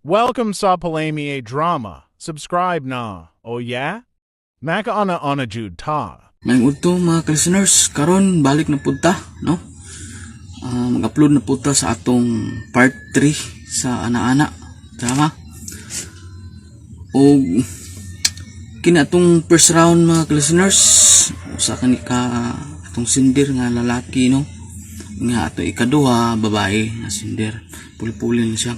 Welcome sa Palami Drama. Subscribe na. Oh yeah? Makaana ana jud ta. Maayong udto mga listeners, karon balik na pud ta, no? Mag-upload na pud ta sa atong part 3 sa ana-ana drama. Og kini atong first round mga listeners, usa kani ka atong sinder nga lalaki, no? Nga ato ikaduha babae nga sinder. Puli-puli na siya.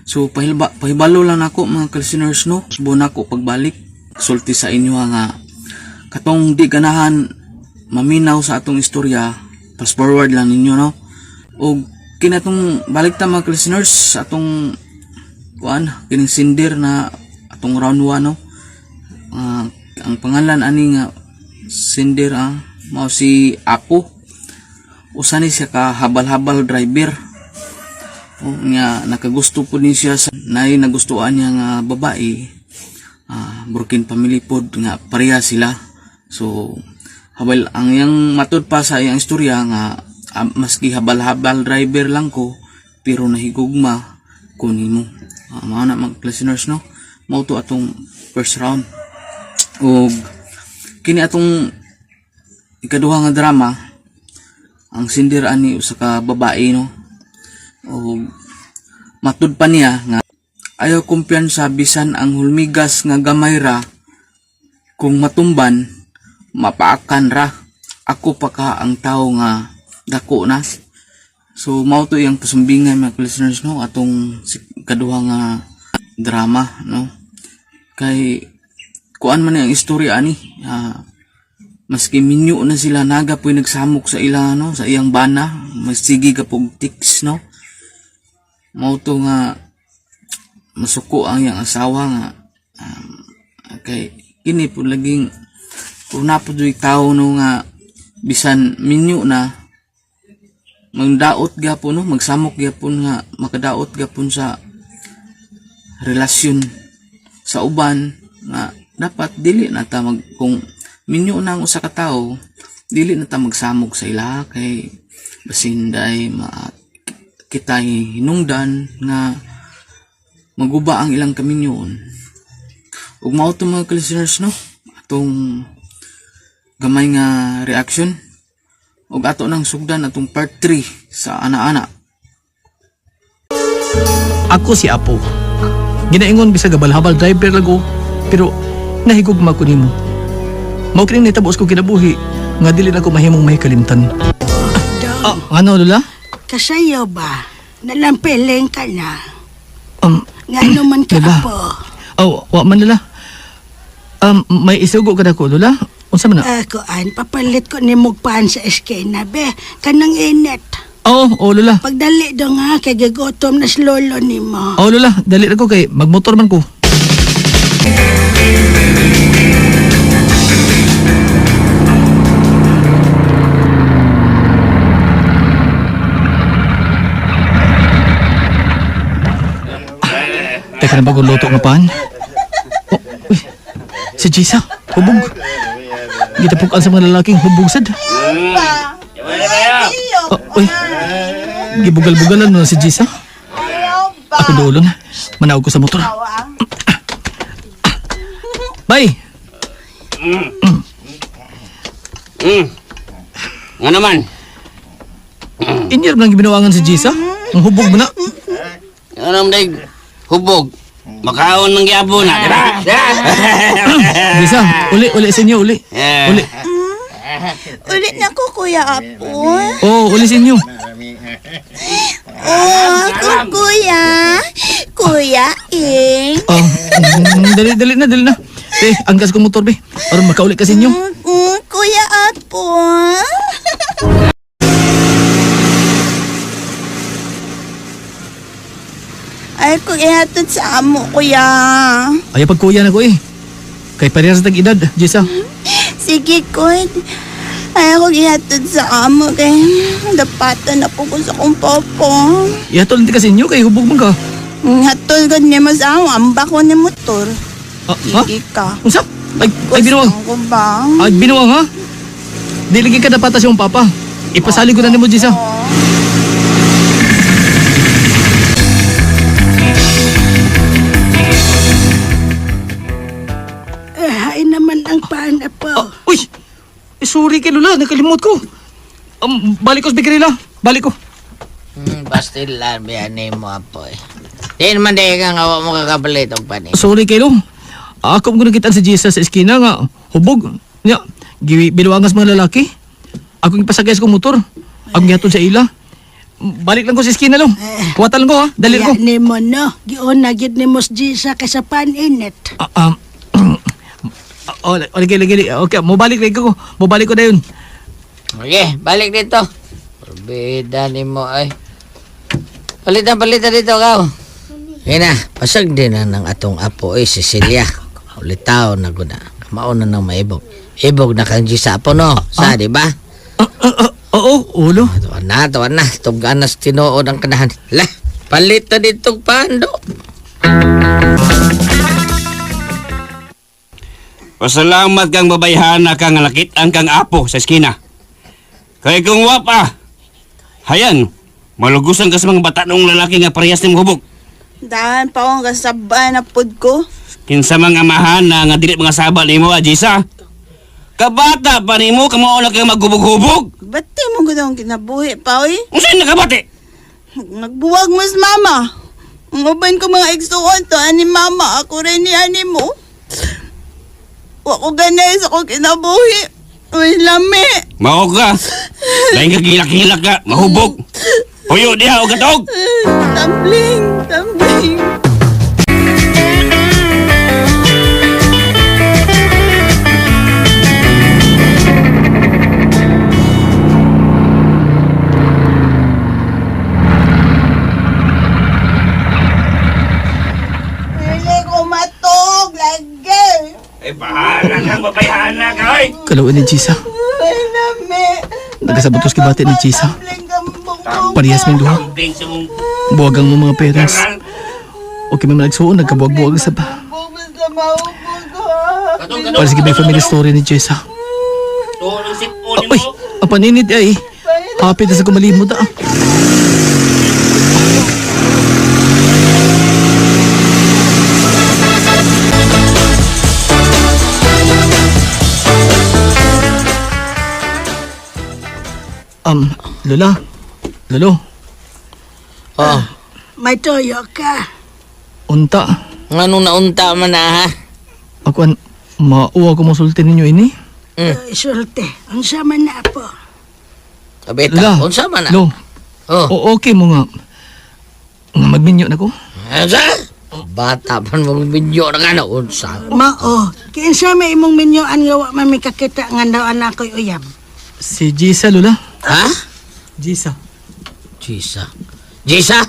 So pahibalo lang nako mga listeners, no. Subo nako pagbalik sulti sa inyo nga katong di ganahan maminaw sa atong istorya, fast forward lang ninyo, no. Og kinatong balik ta mga listeners sa atong kuan kining sinder na atong round 1, no. Ang pangalan ani nga sinder mao si Apo. Usa ni siya ka habal-habal driver. O, nga nakagusto po ni siya sa nay nagustuhan niya nga babae, broken family pod nga pareha sila. So habal ang iyang matud pa sa iyang istorya nga maski habal-habal driver lang ko pero nahigugma ko nimo. Mao na mga listeners, no, mao to atong first round. Ug kini atong ikaduha nga drama, ang sinder ani usa ka babae, no. Ug matud pa niya nga ayaw kumpiyansa bisan ang hulmigas nga gamay ra, kung matumban mapaakan ra, ako pa ka ang tao nga dako na. So mao to iyang pasumbingan mga listeners, no, atong kaduha nga drama, no, kay kuan man ang istorya ani, maski minyo na sila naga po'y nagsamok sa ila, no, sa iyang bana, magsige ka pog tics, no. Mao to nga masuko ang iyang asawa nga kay kini po laging kung na po duy tao, no, nga bisan minyo na magdaot gyapon, no, magsamok gyapon nga makadaot gyapon sa relasyon sa uban, nga dapat dili na ta mag, kung minyo na ang usa ka tawo, dili na ta magsamok sa ila kay basin day ma kita hinungdan nga maguba ang ilang kaminyoon. Ug mao to mga listeners, no, atong gamay nga reaction ug ato nang sugdan atong part 3 sa ana-ana. Ako si Apo. Ginaingon bisag habal-habal driver lago, pero nahigugma ko nimo. Mao kini nitabo ko kinabuhi nga dili na ko mahimong mahikalimtan. Dong, Ano Lola? Kasayo ba? Nalampeleng ka na. Nga naman ka Lola. po. Oh, wa man Lola. May isugo ka dako Lola? Unsa man na? Kuan, papalit ko ni mugpaan sa eskena, be. Kanang init. Oo, oh, Lola. Pagdali do nga, kay gigotom na si lolo ni mo. Oh Lola, dali ra ko kay magmotor man ko. Teka na bagong luto nga pan. Oh, uy, si Jisa, hubog. Gitapukan sa mga lalaking hubog sad. Oh, uy, gibugal-bugalan mo na si Jisa. Ako dulo na. Manawag ko sa motor. Bye! Nga naman. Inyar lang gibinawangan si Jisa. Ang hubog mo na. Nga naman day, hubog. Makaon ng gyapon na, di ba? Jisa, uli, uli sa inyo, uli. Uli. Ulit na ko, Kuya Apo. Oo, oh, uli sa inyo. Oh, ako, Kuya. Kuya Ing. Oh, dali, dali na, dali na. Eh, angkas kong motor, be. Para makauli ka sa inyo. Kuya Apo. Ay, kung ihatod sa amo, Kuya. Ayaw pagkuya na ko eh. Kay parehas sa tag-edad, Jisa. Sige, Kuya. Ay, ako ihatod sa amo kay dapatan na po ko sa kong popo. Ihatol hindi ka sa inyo, kay hubog man ka. Hatol gud nimo sa amo, ambak ko ni motor. Ah, ha? Sige ka. Unsa? Ay, ay binuwang. Gusto ko ba? Ay, binuwang ha? Di lagi ka dapat sa iyong papa. Ipasali ko na nimo, Jisa. Sorry kay Lola, nakalimot ko. Balik ko sa bakery la. Balik ko. Pastilan biyan mo apo eh. Di naman di ka nga wa mo kakapalit og panin. Sorry kay Lo. Ako mo nakitaan si Jesus sa eskina nga hubog. Nya, biluangas mga lalaki. Ako ipasagay sa kong motor. Ako gihatod sa ila. Balik lang ko sa eskina lo. Kuwatan lang ko ha. Dali ko. Kaya nimo no, giuna gyud nimo si Jisa kaysa paninit. Ah, oh, lagi, lagi, lagi. Okay, mobalik lagi ko. Mobalik ko na yun. Okay, balik dito. Porbida nimo ay. Palitan, palitan dito kaw. Ngayon na, pasag din na ng atong apo eh, Cecilia. Ulitaw na guna. Mauna nang maibog. Ibog na kang Gisa apo no. Sa, di ba? Ah, ah, ah, oo, ulo. Tuwan na, tuwan na. Tunggaan na sa tinuod ang kanahan. Lah, palit na dito pando. Pasalamat kang babayhana kang lakit ang kang apo sa eskina. Kay kung wapa, hayan, malugusan ka sa mga bata noong lalaki nga parehas nimong hubog. Dahan pa akong kasabaan na pud ko. Kinsa mga amahan na nga dili mga saba nimo, Ajisa. Kabata pa nimo kamao na kang maghubog-hubog. Bati mo gud akong kinabuhi pa oy. Unsa nakabati? Nagbuwag mo sa mama. Ang uban ko mga igsuon to ani mama ako rin ni ani mo. Wa ko ganay sa akong kinabuhi. Uy, lami. Mao ka. Lain ka gilak-gilak ka, mahubog. Huyo diha og katog. Tumbling, tumbling. Dili ko matog lagi. Eh, bahala kang babayhana ka, oy. Kalawin ni Jisa. Uy, lami. Nagasabotos kay bati ni Jisa. Tumbling ka mong Parehas ming duha. Tumbling sa mong Buwagang mo mga peras. karan. Okay, may malagsuon. Nagkabuwag-buwag sa pa. Basta mahubog ha. Katong katong. Para sige may family story ni Jessa. Tuon ang sipon Uy, nimo. ang paninit ay. Happy na sa kumalimot ah. Lola, Lolo, Oh, May toyo ka. unta. nganong naunta man na ha? Ako an, mauwa ko mosulti ninyo ini. Isulte. Unsa man na po? Kabeta, Lola, unsa man na? Lo, Oh, o okay mo nga. Nga magminyo na ko. unsa? Bata man mong binyo na nga na, unsa? Mao, kinsa may imong minyoan nga wa man mi kakita nga daw anak ko'y uyab. Si Jisa, Lola. Ha? Jisa. Jisa. Jisa?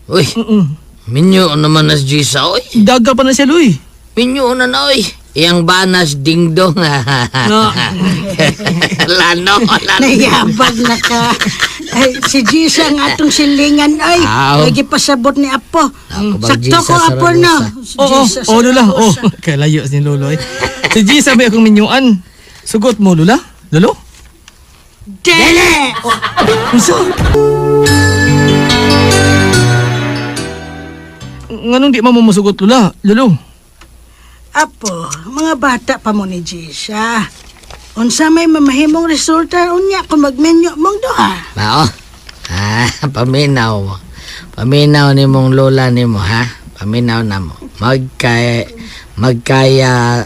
Uy, Mm-mm. minyo naman na si Jisa, uy. Daga pa na siya, Luy. Minyo na na, uy. Iyang banas dingdong. Lano, lano. Nayabag na ka. Ay, si Jisa nga atong silingan ay. Aw. Lagi pasabot ni Apo. Ako bang Sakto ko Jisa Apo no. Saragosa? Oo, Jisa oo, Lola. Oo, Saragosa. kalayo ni Lolo eh. Si Jisa may akong minyuan. Sugot mo, Lola? Lolo? Dele! Unsa? Nganong di man mo musugot, Lola? Lolo? Apo, mga bata pa mo ni Jisa. Unsa may mamahimong resulta unya kung magminyo mong duha. Mao. Ah, paminaw mo. Paminaw ni mong lola ni mo, ha? Paminaw na mo. Magkaya, magkaya,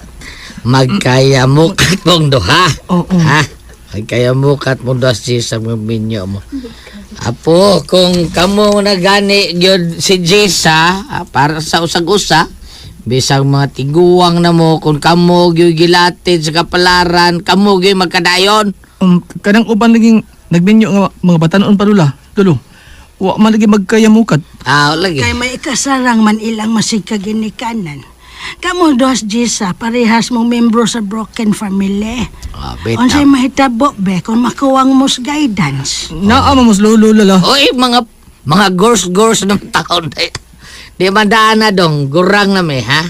magkaya mukat mong duha. Oo. Ha? Magkaya mukat mong duha si sa mga minyo mo. Apo, kung kamo nagani gyud si Jisa, ah, para sa usag-usa, bisag mga tiguang na mo, kung kamo gyud gilatid sa kapalaran, kamo gyud magkadayon. Kanang uban naging nagminyo nga mga batanon pa, Lola. Lolo, wa man lagi magkayamukat. Ah, lagi. Kay may ikasarang man ilang masigkaginikanan. Kamo dos Jisa, parehas mong membro sa broken family. Ah, bitaw. Unsay mahitabo be kung makuwang mos guidance. Naa mo mas lolo, Lola. Oy, mga gors-gors ng taon. Di man daan na dong, gurang na mi, ha?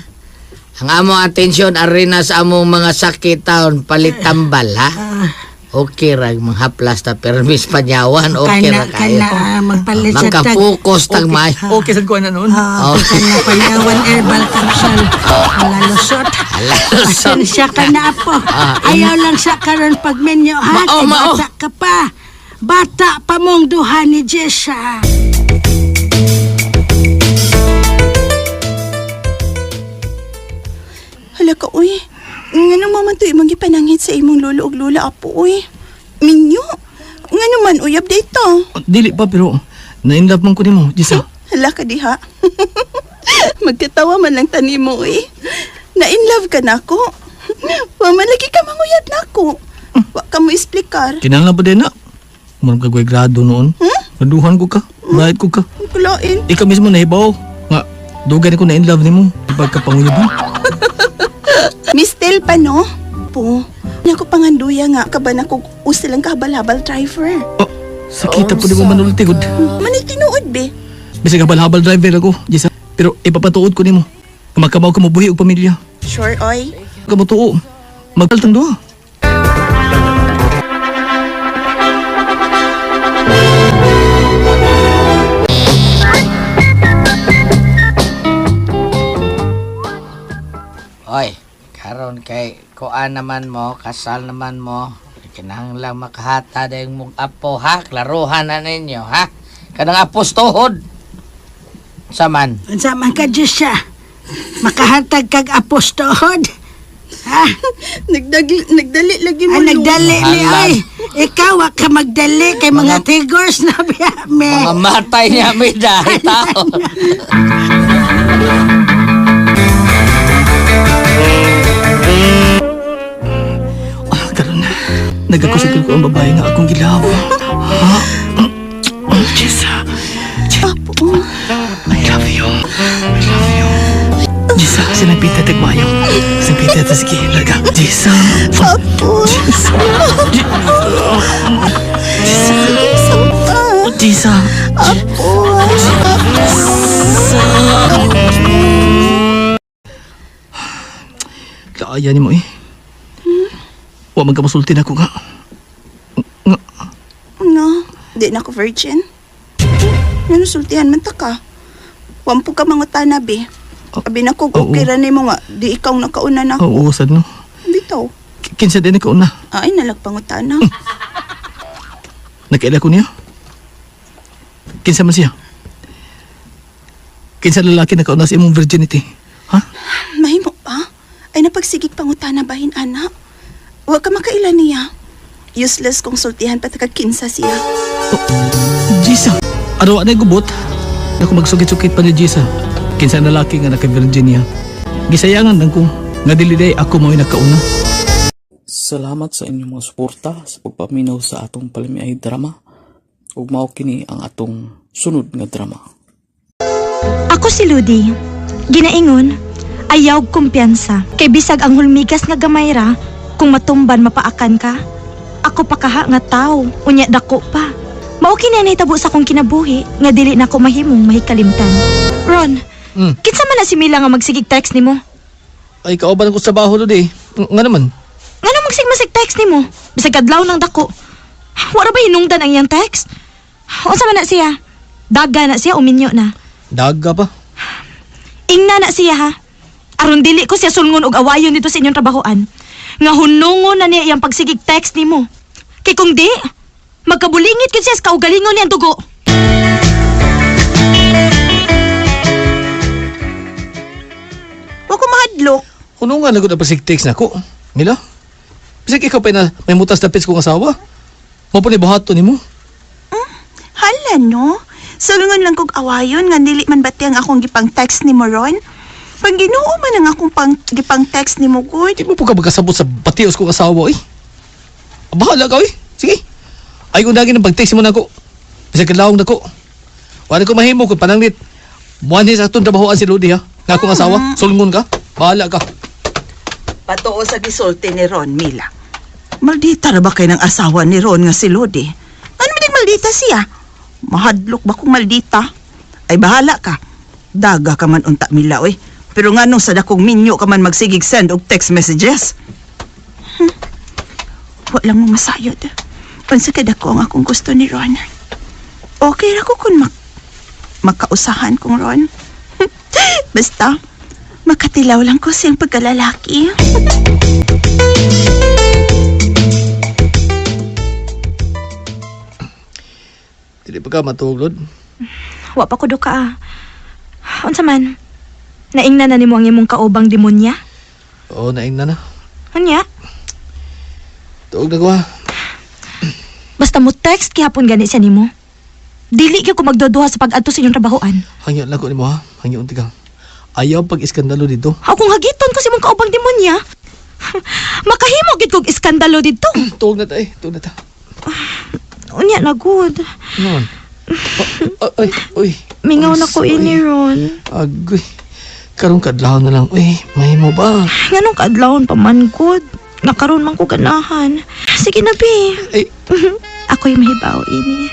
Ang among atensyon arena sa among mga sakit taon, palitambal, ha? Okay ra manghaplas ta pero mis panyawan okay Kana ra kayo. kana magpalit sa tag. Makapokus tag may. Okay sad ko na noon. Ah, Oh. kana panyawan herbal capsule. Ala lusot. Pasensya ka na apo. Ayaw lang sa karon pagmenyo ha. Mao, Kay mao. Bata ka pa. Bata pa mong duha ni Jessa. Hala ka, uy. Ngano man to imong gipanangit sa imong lolo ug lola, apo, uy. Minyo. Ngano man uyab dito. Dili pa pero na-inlove man ko nimo, Jisa. Hala ka diha. Magkatawa man lang tani mo, uy. Na in love ka na ako. Wa man lagi ka manguyab na ako. Wa ka mo explicar. Kinahanglan pa din na. Murag kag way grado noon. Naduhan ko ka. Bayad ko ka. Ang Kulain. Ikaw mismo nahibaw. Nga, dugay ko na in love nimo. Pagkapanguyab mo. Mistel pa, no? Po. Nako panganduya nga kaban ako usa lang kahabal-habal driver. Oh, sakita po di mo manulti gud. Manay tinuod be. Bisag habal-habal driver ako, Jisa. Pero ipapatuod ko nimo. Makamaw ka mabuhi og pamilya. Sure, oy. Kamutuo. Magkaltang duha. Oy, karon kay kuan naman mo, kasal naman mo. Kinahanglan makahata dayong mong apo ha, klaruhan na ninyo ha. Kanang apos tuhod. Saman. Unsa man ka Jessa? Makahatag kag apostohod. Ha? Nagdali lagi mo. Ay, nagdali ni Halag. ay. Ikaw wa ka magdali kay mga tigors na biya me. Mga matay niya may dahil tao. Ah, karon na. Nagakusog ko ang babae nga akong gilaw. Ha? Oh, Jisa. Apo. I love you. I love you. Jisa, sinapita tagmayo. Sinapita ta sige, larga. Jisa. Apo. Jisa. Sige, sampa. Jisa. Apo. Kaaya nimo eh. Wa man ka masulti na ko nga. Nga. No, di na ko virgin. Ngano sultihan man ta ka? Wampo ka mangutana be. Abi na ko Oo. okay ra nimo nga di ikaw nakauna na ako. Oo, sad no. Bitaw. Kinsa din ka una. Ay nalagpangutana. Nakaila ko niya. Kinsa man siya? Kinsa lalaki nakauna sa imong virginity? Ha? Mahimo pa. Ay napagsigig pangutana bahin ana. Wa ka makaila niya. Useless kung sultihan pa ta kinsa siya. Jisa. Ano na gubot? Ako magsukit-sukit pa ni Jisa. Kinsa lalaki nga naka-virgin niya. Gisayangan lang ko nga dili day ako mo'y nakauna. Salamat sa inyong mga suporta sa pagpaminaw sa atong palamiay drama ug mao kini ang atong sunod nga drama. Ako si Ludi. Ginaingon, ayaw kumpiyansa. Kay bisag ang hulmigas nga gamay ra, kung matumban mapaakan ka. Ako pa kaha nga tao, unya dako pa. Mao kini ang nahitabo sa akong kinabuhi nga dili na ako mahimong mahikalimtan. Ron, kinsa man na si Mila nga magsigig text nimo? Ay, kauban ko sa trabaho Lodi. Nga naman. Ngano magsigmasig text nimo? Bisag kadlaw ng dako. Wala ba hinungdan ang iyang text? Unsa man na siya? Daga na siya o minyo na? Daga pa. Ingna na siya ha. Aron dili ko siya sulngon og awayon dito sa inyong trabahoan. Nga hunungon na niya iyang pagsigig text nimo. Kay kung di, magkabulingit gyud siya sa kaugalingon niyang dugo. Wa ko mahadlok. Kuno nga nagod ang pasigtext na ko. Mila? Bisag ikaw pa na may mutas dapit kong asawa. Mo pa ni buhaton nimo. Hala no. Sulungon lang kog awayon nga dili man bati ang akong gipang text ni Ron. Pag Ginoo man ang akong pang, gipang text ni mo gud. Di mo po ka magkasabot sa batios kong asawa eh. Bahala ka eh. Sige. Ay kung dagi ng pag-text mo na ko. Bisag kadlawong na ko. Wala ko mahimo kung pananglit. Buwan sa atong trabahoan si Lodi ha. Nga akong asawa. Sulngon ka. Bahala ka. Patuo sa gisulti ni Ron, Mila. Maldita na ba kay ng asawa ni Ron nga si Lodi? Ano man maldita siya? Mahadlok ba kung maldita? Ay bahala ka. Daga ka man unta Mila, oy. Pero nganong sa dakong minyo ka man magsigig send og text messages? Wa lang mo masayod. Unsa kadako ang akong gusto ni Ron. Okay ra ko kung makausahan kong Ron. Basta, makatilaw lang ko siyang pagkalalaki. Dili pa ka matuglod. Wa pa ko duka ah. Unsa man? Naingna na nimo ang imong kaubang demonya? Oo, naing na na. Unya? Tuog na ko ha. Basta mo text gihapon gani siya nimo. Dili gyud ko magduduha sa pag-adto sa inyong trabahoan. Hangyo lang ko nimo ha. Hangyo unti ka. Ayaw pag iskandalo dito. Aw kung hagiton ko sa imong kaubang demonya. Makahimo gid kog iskandalo didto. Tuog na ta eh. Tuog na ta. Unya na good. Noon. Oh, ay, uy. Mingaw na ko Ay, ini ron. Agoy. Karong kadlaw na lang. Uy, may mo ba? Nganong kaadlawon pa man good. Nakaroon man ko ganahan. Sige na bi. Ay, Ako'y mahibaw ini.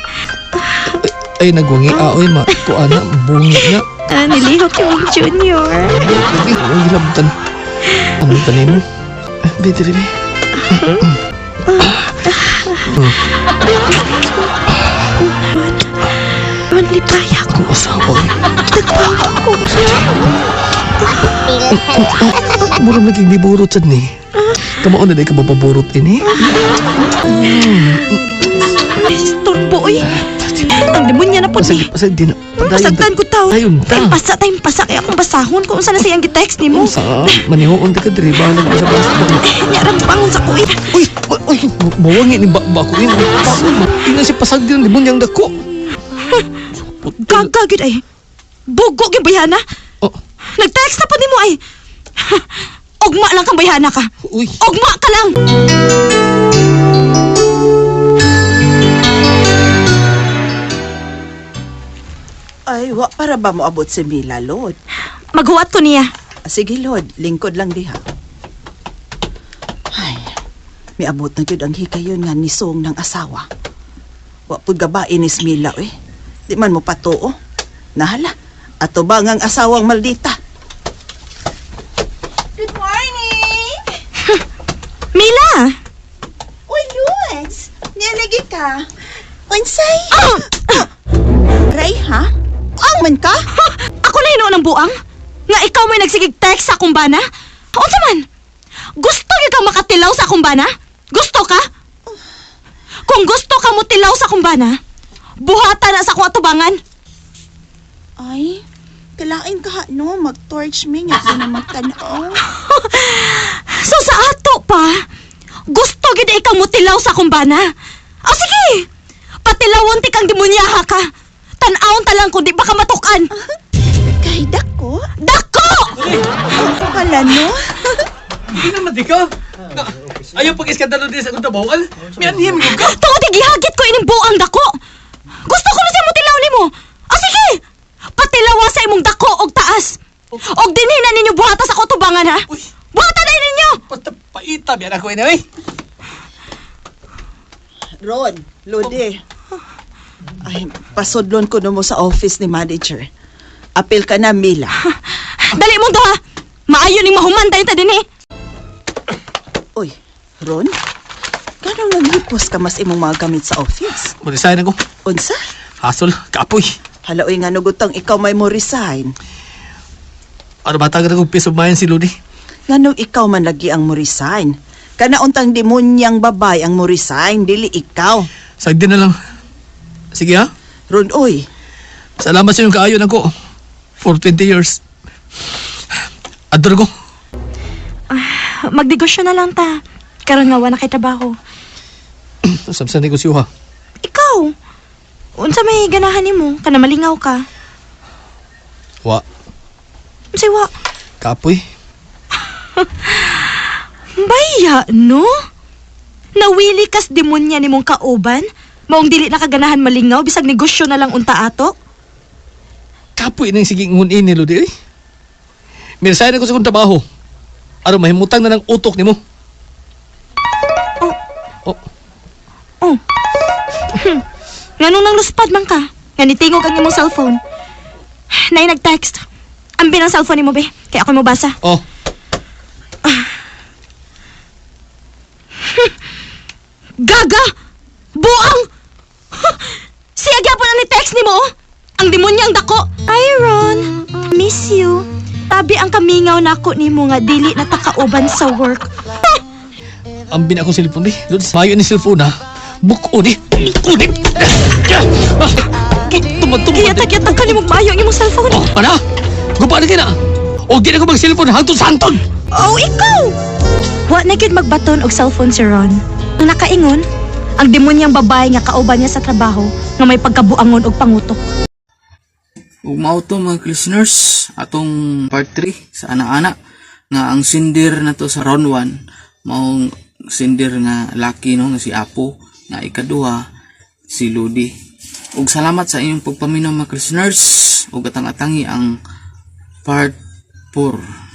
ay, nagwangi. Ah, uy, ma. Kuana, bungi na. Ah, nilihok yung junior. Ay, ang gilabtan. Anong tanim mo? Eh, Bi, dili, bi. Ron, lipaya ko. Ang asawa. Nagbawa ko. Mura naging niburot sad ni. Kamao na di ka mapaburot ini. Istorbo, oy. Ang demonya na po ni. Pasag, pasag di na. Pasagdan ko tao. Dayon ta. Ay, pasa tayong pasa. Kaya akong basahon kung saan na siyang gitext ni mo. Sa manihoon di ka diri ba nag basa Nya ra bangon sa kuwi. Uy, uy, mawangi ni ba ba ko ini. Tingnan si pasag din limon yang dako. Gaga gyud ay. Bugo gyud bayhana. Oh, Nag-text na po nimo ay. Ugma lang kang bayhana ka. uy. Ugma ka lang. Ay, wa para ba moabot si Mila, Lord? Maghuwat ko niya. Sige, Lord, lingkod lang diha. Ay, miabot na gyud ang hikayon nga nisong ng asawa. Wa pud gabain ni Mila, eh. Di man mo patuo. Nahala, ato ba ngang asawang maldita? Good morning! Mila! Uy, Lourdes! Nialagi ka. Unsay? Ah! Ray, ha? Ang man ka? Ha! Ako na hinuon ang buang? Nga ikaw may nagsigig text sa akong bana? Unsa man? Gusto gyud kang makatilaw sa akong bana? Gusto ka? Kung gusto ka mo tilaw sa akong bana, buhata na sa akong atubangan. Ay, kalain ka ha, no? Mag-torch me nga di na magtanaw. So sa ato pa, gusto gid ikaw mo tilaw sa akong bana. O sige, patilawon ti kang demonyaha ka. Tan-awon ta lang kung di ba ka matukan. Kay dako? Dako! Hala, no? Hindi naman di ka. Ayaw pag iskandalo din sa akong trabahoan. May anhim gyud ka. Tungod kay gihagit ko ining buang dako. Gusto ko na siya motilaw nimo. O sige, patilawa sa imong dako og taas. Og dinhi na ninyo buhata sa kutubangan ha. Uy. Buhata na ninyo. Basta paita biyan ako ini oy. Ron, Lodi. Ay, pasudlon ko no mo sa office ni manager. Apil ka na, Mila. Dali mong duha. Maayo ning mahuman tayo ta dinhi. Uy, Ron? Ganong naglipos ka mas imong mga gamit sa office? Mo-resign ako. Unsa? Hasol, kapoy. Hala, uy, nga nugutang ikaw may mo resign. Ano ba tagad akong peace of mind si Lodi? Nganong ikaw man lagi ang mo resign? Kanauntang demonyang babay ang mo resign, dili ikaw. Sagdi na lang. Sige ha. Ron, uy, Salamat sa inyong kaayon ako. For 20 years. Ador ko. Magnegosyo na lang ta. Karon nga wa na kay trabaho. Samsan negosyo ha. Ikaw. Unsa may ganahan nimo? Kana malingaw ka. Wa. Unsay wa? Kapoy. Baya, no? Nawili kas demonya nimong kauban? Maong dili na kaganahan malingaw bisag negosyo na lang unta ato? Kapoy na yung sige ngunin ni Lodi. Eh. Miresign ako sa akong trabaho. Aron mahimutang na ng utok nimo. Oh. Oh. Oh. Nganong nang luspad man ka? Nga nitingog ang imong cellphone. Nay nag-text. Ambi ng cellphone nimo be. Kaya ako mobasa. Oh. nimo oh. Ang demonyo ang dako. Hi Ron, miss you. Tabi ang kamingaw nako nimo nga dili na takauban sa work. Ambin ako cellphone di. Lods, mayo ni cellphone ha. Buko ni. Buko ni. Ah, Tumad-tumad. Giyatag-yatag ka nimo maayo ang imong cellphone. Oh, ana? Gupa na kina. O di na ko mag-cellphone hangtod sa hantod. Oh, ikaw! Wa na gyud magbaton og cellphone si Ron. Ang nakaingon, ang demonyang babae nga kauban niya sa trabaho nga may pagkabuangon og pangutok. Ug mao to mga listeners, atong part 3 sa ana-ana nga ang sender na to sa round 1 maong sender nga laki no nga si Apo nga ikaduha si Ludi. Ug salamat sa inyong pagpaminaw mga listeners ug atang-atangi ang part 4.